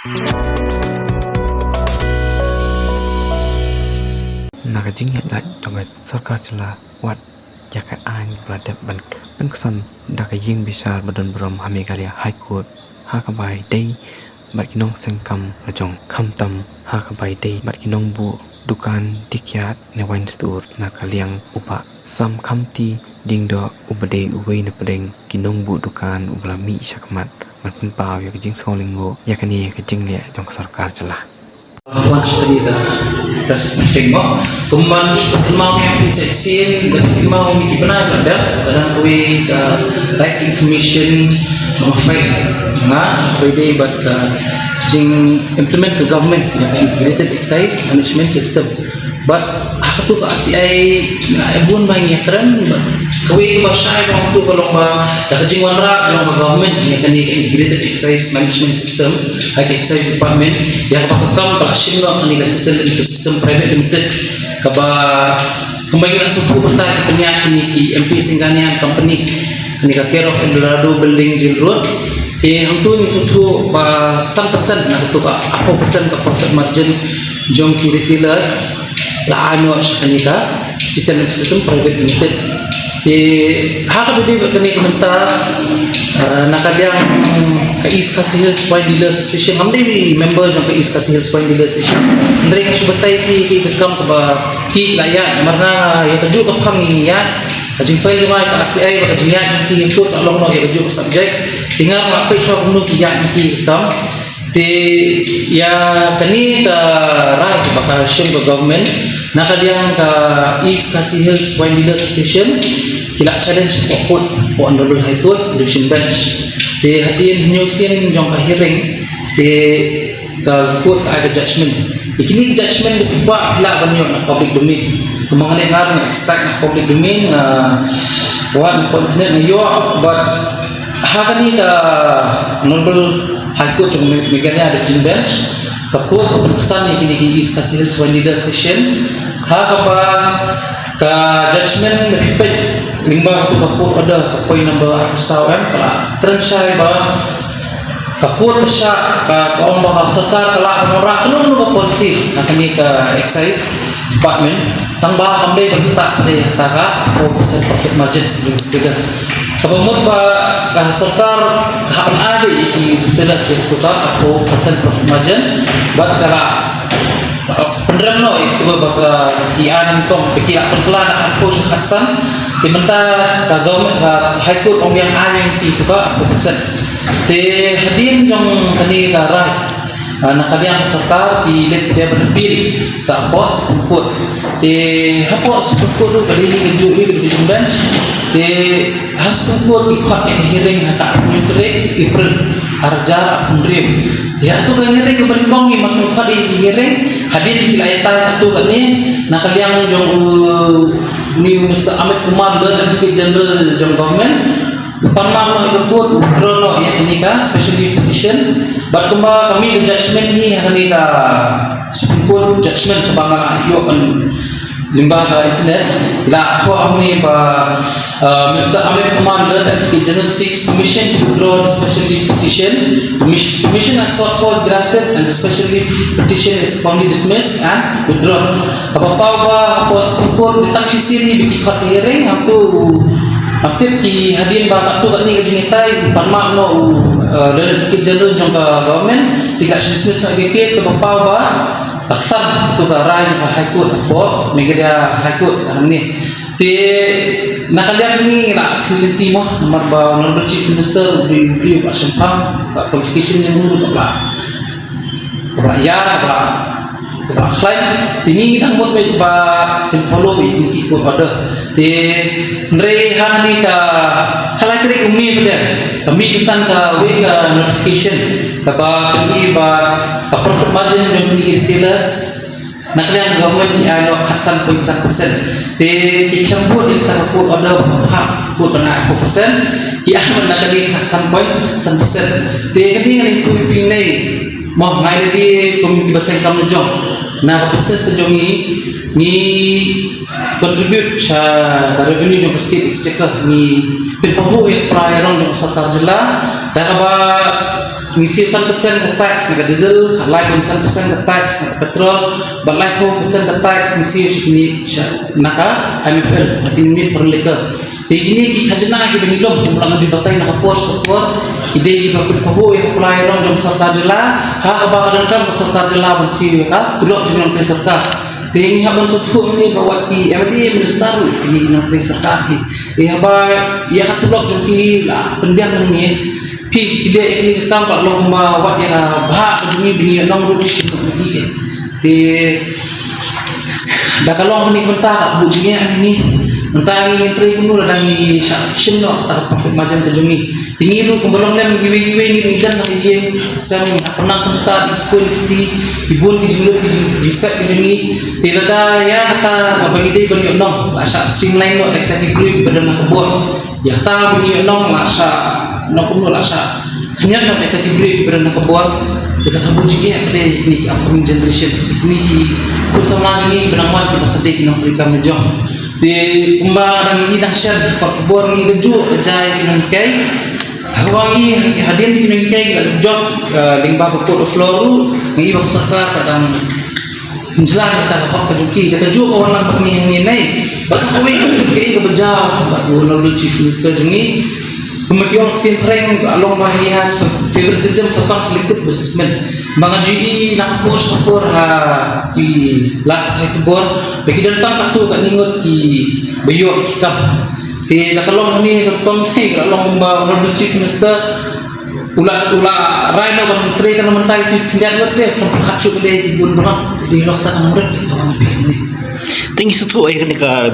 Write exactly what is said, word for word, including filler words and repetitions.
Na ka jingïaid lait jong ka sorkar jylla wat ïa ka aiñ ba la dep ban pynksan da ka ïing bishar ba don burom ha Meghalaya High Court ha kaba ïadei bad ki nongseng kam la jong, khamtam ha kaba ïadei bad ki nongbuh dukan dikiad ne wine store na ka liang u Bah Sam Khamti Diengdoh uba dei uwei na pdeng ki nongbuh dukan uba la mih shakhmat ban pynpaw ïa ka jingsngewlyngngoh ïa kane ka jingleh jong ka sorkar jylla. Wan sha kane ka press briefing mo. Kumban shu kynmaw ïa phi sa shisien, da kynmaw ïa ki bnai ba la dep, ka dang kawei ka Right to Information, mo, fight nga kawei dei bad ka jing implement ka government ïa ka Integrated Excise Management System. Bad ha katu ka R T I nga ai bun ba ngi ïakren bad kawei kaba shai ba hangtu ka long ba da ka jingwanrah jong ka government ïa kane ka Integrated Excise Management System, ha ka Excise Department, ïa kaba ka kam ka la shim noh kane ka Citylink Infosystem Private Limited, kaba kumba ngi la sngewthuh mynta ki pynïaid kine ki M P Singanian Company, kane ka care of Eldorado Building, Jail Road. Te hangtu ngi sngewthuh ba san percent na katu ka arphew percent ka profit margin jong ki retailers la ai noh sha kane ka Citylink Infosystem Private Limited. Te ha kaba ïadei bad kane ka mynta, eh, na ka liang ka East Khasi Hills Wine Dealers Association, ngam dei member jong ka East Khasi Hills Wine Dealers Association. Hynrei nga shu batai ïa ki, ki kam kaba ki la ïaid, namar nga ïa kajuh ka phang ngi ïaid, ka jingfile jong nga ïa ka R T I bad ka jingïaid jong ki ha court ka long noh ïa kajuh ka subject. Te nga ruh nga peit shuwa kumno ki ïaid ïa ki kam. Te ïa kane ka rai ba ka shim ka government, na ka liang ka East Khasi Hills Wine Dealers Association ki la challenge hapoh court, hapoh Honorable High Court Division Bench. Te hadien hynñiew sien jong ka hearing, te ka court ka ai ka judgment. Te kine ki judgment dei phi kwah phi lah ban ïoh na public domain. Kumba nga leh nga ruh nga extract na public domain, nga wad na internet nga ïoh, but ha kane ka Honorable High Court jong Me-, Meghalaya Division Bench, ka court ka pynsan ïa kine ki East Khasi Hills Wine Dealers Association ha kaba ka judgment, da phi peit lyngba katu ka court order, ka point number arphew saw em, ka la kren shai ba ka court ka shah, ka, ka ong ba ka sorkar ka lah ban wanrah kano kano ka policy ha kane ka excise department, tang ba kam dei ban ktah, dei kata ka arphew percent profit margin jong retailers. Kaba mut ba ka sorkar ka hap ban ai ïa ki retailers ïa katu ka arphew percent profit margin, bad ka la, uh, pynrem noh ïa katu ba ka i an kong ba ki la pynkylla na arphew sha khatsan. Te mynta ka government, ka High Court ong biang ai ïa ki katu ka arphew percent. Te hadien jong kane ka rai, ah, na ka liang ka sorkar ki leit pynban appeal sha hapoh Supreme Court. Te hapoh Supreme Court ruh ka dei hi kajuh hi ka division bench. Te ha Supreme Court ki khot ïa ka hearing ha ka arphew tarik April arhajar arphew hynriew. Te ha katu ka hearing kaba nyngkong, ki mar shu khot ïa ka hearing, hadien ki la ïatai katto katne, na ka liang jong u, une u Mister Amit Kumar, Learned Advocate General jong government, u pan map noh ïa ka court, u withdraw noh ïa kane ka special leave petition. Bad kumba ka mih ka judgment hi ha kane ka Supreme Court judgment kaba nga la ïoh lyngba ka internet, la thoh hangne ba, uh, Mister Amit Kumar, Learned Advocate General, seeks permission to withdraw the special leave petition. Permission, permission as sought for is granted and the special leave petition is accordingly dismissed and withdrawn. Kaba paw ba hapoh Supreme Court, mynta shisien hi ba ki khot ka hearing, hangto, hangto ki hadien ba katto katne ka jingïatai, u pan map noh u, uh, Learned Advocate General jong ka government, te ki la shu dismiss noh ïa ka case. Kaba paw ba la ksan katto ka rai jong ka High Court hapoh Meghalaya High Court hangne. Te na ka liang jong ngi ngi la lynti mo, namar ba Honorable Chief Minister u dei u briew uba shemphang, ka qualification jong u kaba, kaba ïar, kaba, kaba khlaiñ. Te ngi ngi dang mut beit ba kin follow beit ïa ki court order. Te hynrei hangne ka, ka lai tarik u May ba dei, ka mih kynsan kawei ka notification kaba pyni ba ka profit margin jong kine ki retailers na ka liang government ki ai noh khatsan point san percent. Te ki khlem bud ïa kata ka court order ba ka phah court ban ai arphew percent, ki ai noh na kane khatsan point san percent. Te kane ngan ïathuh ïa phi, ngi mo, nga ïa lade kum kiba seng kam la jong, na ka business ka jong ngi, ngi contribute sha ka revenue jong ka state exchequer, ngi pynpahuh ïa ka pla ïa rong jong ka sorkar jylla da kaba Ngi siew san percent ka tax na ka diesel, ka lai point san percent ka tax na ka petrol, bad laiphew percent ka tax ngi siew shi kine sha na ka M F L, na ka Union Foreign Liquor. Te kine ki khajna kiba ngi lum, kumba la nga ju batai na ka por sha ka por, ki dei kiba pynpaw ïa ka pla ïa rong jong sorkar jylla, ha kaba ka donkam ka sorkar jylla ban siew ïa ka tulop jong ngi nongtrei sorkar. Te ngi hap ban sngewthuh ngi ba wat ki M L A minister ruh, kine ki nongtrei sorkar hi. Te haba ïa ka tulop jong ki la pynbiang ngi, phi phi leh ïa kine ki kam, ka long ba wat ïa ka bhah ka jong ngi ba ngi ïohnong ruh ki shim noh ïa ki. Te da ka long kane ka bynta ka buh jingeh ïa ngi. Mynta ngi trei kumno lada ngi shah shim noh kata ka profit margin ka jong ngi. Te ngi ruh kumba long lem kiwei kiwei ngi ruh ngi don ha ka ïing sem, ngi hap ban nang pynstad ïa ki khun ki kti, ki bun ki jinglut ki jing, jingset ki jong ngi. Te lada ïa kata kaba ngi dei ban ïohnong la shah streamline noh da kita ki briew kiba don ha ka bor. Ïa kata ba ngi ïohnong la shah, noh kumno la shah khynñiot noh da kita ki briew kiba don ha ka bor. Te ka sa buh jingeh pat de ïa kine ki upcoming generations, kine ki khun samla jong ngi ba nang wan kiba sa dei ki nongtrei kam la jong. Te kumba dang ïohi dang shen ha ka khubor ngi kajuh ka jia ïa ki nonghikai. Haba ngi hadien ki nonghikai ki la jop, eh, lyngba ka court of law ruh, ngi ïohi ba ka sorkar ka dang pynjlan ïa kata ka hok ka jong ki, kata kajuh ka wan lang bad ngi hangne. Bad sa kawei ka jingkyrkhu kaba jia bad u Honorable Chief Minister jong ngi. Kumba ki ong ktien phareng, ka long ba he has favoritism for some selected businessmen. Ba nga ju ïohi na ka por sha ka por ha ki lad pathai khubor ba ki don tang katto katne ngut kiba ïoh ki kam. Te la ka long hangne ka rukom, te ka la long ba u Honorable Chief Minister u la, u la rai noh ban trei ka na mynta ïa ki khyndiat ngut, te ka pyrkhat shuh ba dei ki bun ba noh. Te dei noh kata ka nongrim ka long hangne. Te ngi sngewthuh ïa kane ka